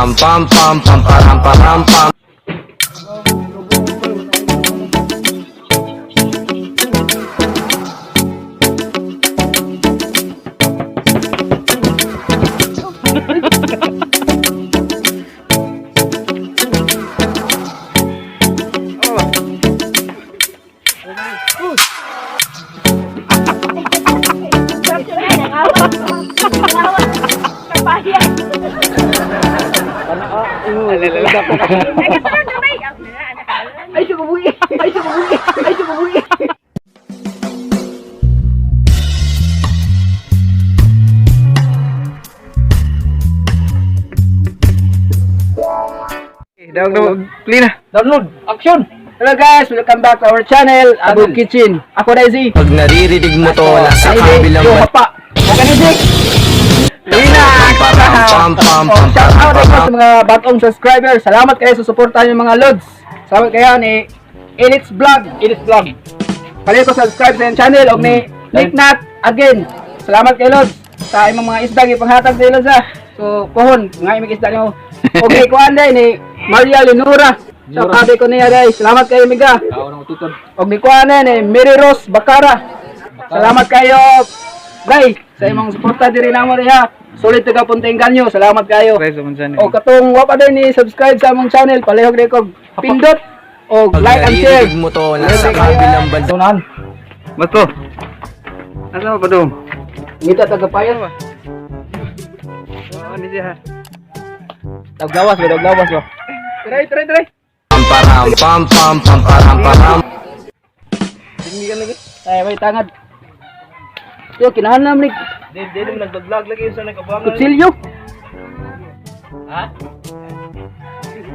Param pam pam pam param param pam. Ay, sukubuhi! Ay, sukubuhi! Ay, sukubuhi! Download, clean na. Download! Action! Hello guys! Welcome back to our channel, Abu Kitchen. Ako Daisy. Pag naririnig mo to, nasa kabilang Yo, bansa. papa! Huwag ka ni Lina! Param pam pam Oh, pam shout param out ako param. sa mga batong subscriber. Salamat kayo sa suporta niyo, mga lods. Salamat kayo ni Elite's Vlog. Elite's Vlog. Paliw ko subscribe sa iyong channel og ni Nick Nat again. Salamat kay Lods sa imong mga isda gipanghatag sa Lods ha. So pohon nga imong isda nimo. Og ni kuan day ni Maria Lenora. So kabi ko niya day. Salamat kayo miga. Og ni kuan day ni Mary Rose Bacara. Salamat kayo day sa imong suporta diri namo diha. Solid taga Punta Engaño. Salamat kayo. Try sa mansan. O katong wa pa din ni subscribe sa among channel, palihog rin kog pindot o Pag like and share. naririnig mo to, nasa kabilang bansa. Tunan. Bato. Asa mo pa dong? Ngita taga payas. Oo, ni siya. Taglawas ba, taglawas ba. Try, try, try. Pam param pam pam pam param param. Ay, may tangad. Yo, kinahanam ni Di, di, nagbablog lagi yun sa nagkabuangan. kutsilyo. Ha?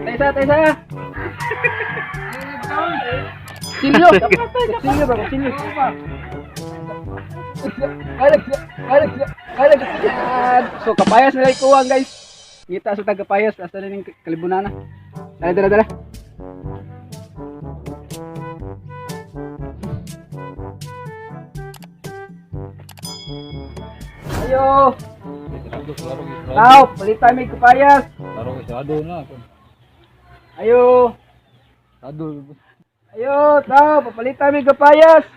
Taysa, taysa. Kutsilyo. Kutsilyo ba, kutsilyo. Alag, alag, alag. So, kapayas na lang kuwang, guys. Ngita sa taga-payas, asa na ning kalibunana. Dala, dala, dala. Ayo. Tao, palit tayo may kapayas. Laro ko sarado na. Ayo. Sarado. Ayo, tao, papalit tayo may kapayas.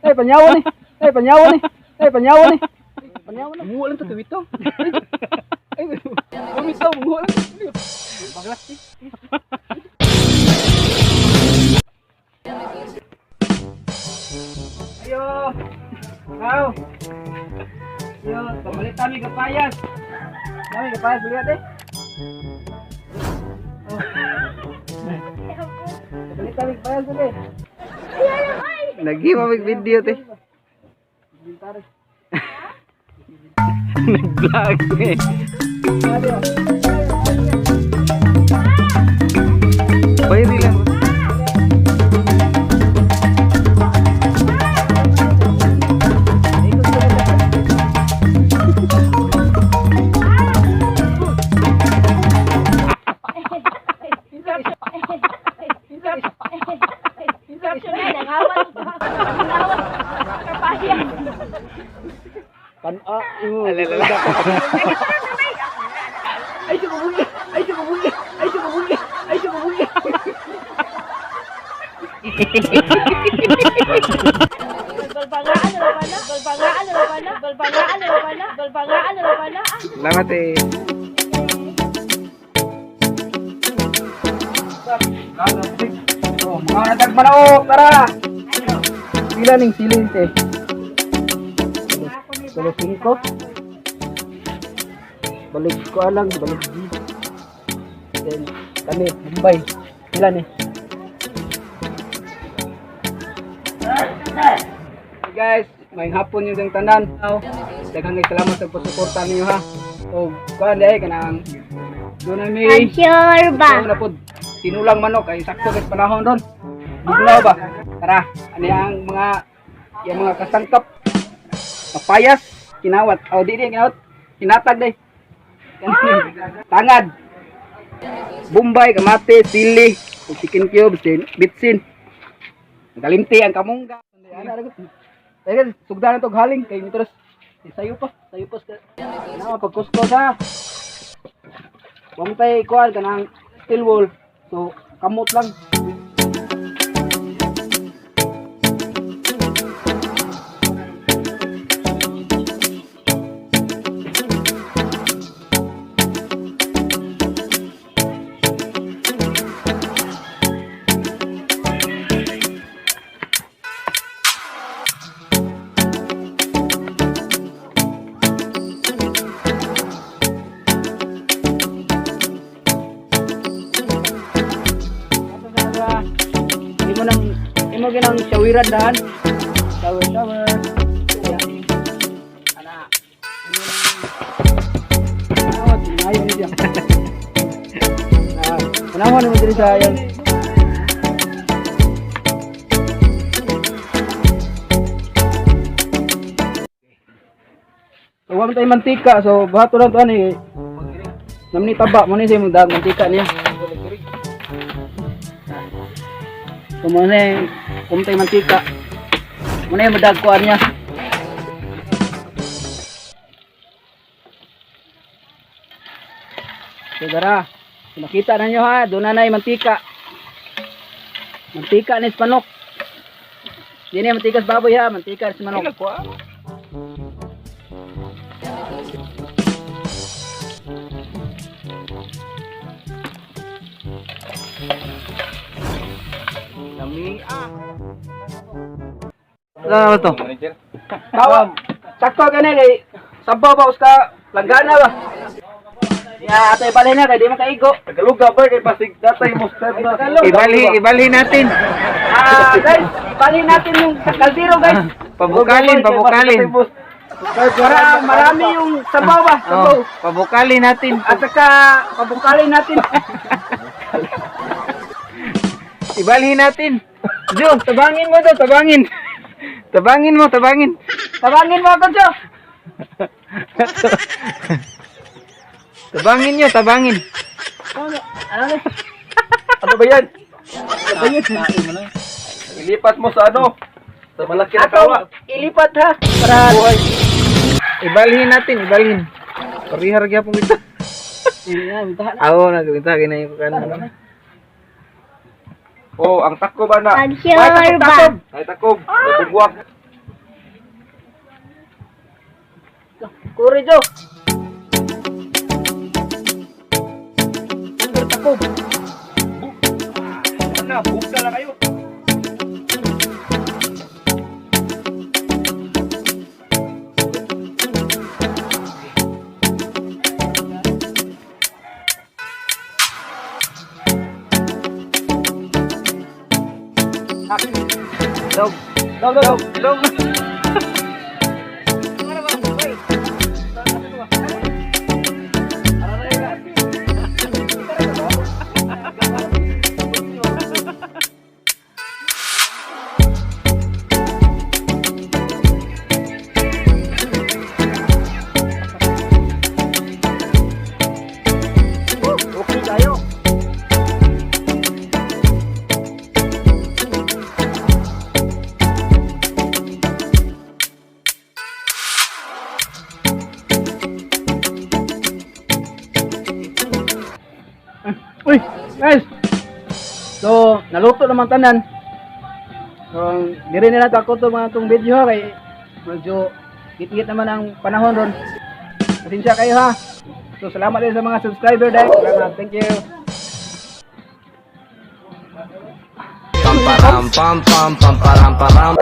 Ay, panyawan ni. Ay, panyawan ni. Ay, panyawan ni. Panyawan na. Mungo lang to, tuwito. Ay, bumitaw, mungo lang. Baglas eh. Ayo. Tao. Ayo, papalit tayo may kapayas. Dami kapayas, bili natin. Oh. Papalit tayo may kapayas, bili. Lagi mo mag video te. Nag-vlog eh. Pwede lang. Ay, sukubuhi! Ay, sukubuhi! Ay, sukubuhi! Ay, sukubuhi! Salamat eh. Oh, mga natagmanaok, tara! Pila ning silin te? Tulo 5. Balik ko alang, balik G. Then, kami, Mumbai. Pila ni? Hey guys, may hapon yung tanan. Daghang kay salamat sa pagsuporta ninyo ha. O, kuan dai kanang doon na may Sure ba? So, na pod, tinulang manok ay sakto kay panahon ron. Bugnaw ba? Tara, ano ang mga yung mga kasangkap? Papayas, kinawat. O di di kinawat. Hinatag day. Tangad. Bombay, kamate, sili, ug chicken cubes, then bitsin. Kalimti ang kamungga. Teka, sugdan na tog haling kay mitros. Sayo pa, sayo pa. Nawa pagkuskos ha. Wa man tay kuan kanang steel wool. So kamot lang. Imo nang imo ginang shawiran daan. Shower, shower. Yeah. Ana. Imo nang Ah, tingayo ni siya. Ah, panahon mo diri sa ayon. So, wa man tay mantika, so buhato lang to ani. Namni taba mo ni siya mong dag mantika niya. So mo na kung tay mantika. Mo na yung madagkuan niya. So dara, so, makita na nyo ha, doon na na yung mantika. Mantika ni sa manok. Di na yung mantika sa baboy ha, mantika sa manok. Lami ah. Ano to? Tawa, sakto ka na kay sabaw ba uska langgana ba? Ya, ato ibalhin na kay di man kaigo. Tagalog ka ba? Kay pasig datay mo step na. Tagalog. Ibali, ibali natin. Ah, guys, ibalhin natin yung sa kaldero, guys. Pabukalin, pabukalin. Para marami yung sabaw ba? Sabaw. Oh, pabukalin natin. At saka pabukalin natin. Ibalhin natin. Jo, tabangin mo to, tabangin. Tabangin mo, tabangin. Tabangin mo ako, Jo. Tabangin nyo, tabangin. Ano? Ano? Ano ba yan? Ilipat mo sa ano? Sa malaki na Ato, kawa. ilipat ha. Para Ibalhin natin, ibalhin. Parihar gyapon kita. Yan, tahan. Awo na kita ginayo ko kanon. Oh, ang takob ana. Pag-sure ba? Ay takob. Nabugwak. Kuri, Jo. Takob. Ana, bugta na kayo. Dog, Dog, dog, dog. dog. Okay tayo. Uy, guys. So, naluto naman tanan. So, diri nila ako to mga tong video ha, kay medyo gitgit naman ang panahon ron. Pasensya kayo ha. So, salamat din sa mga subscriber dahil. Salamat. Thank you. Pam param pam pam pam param param.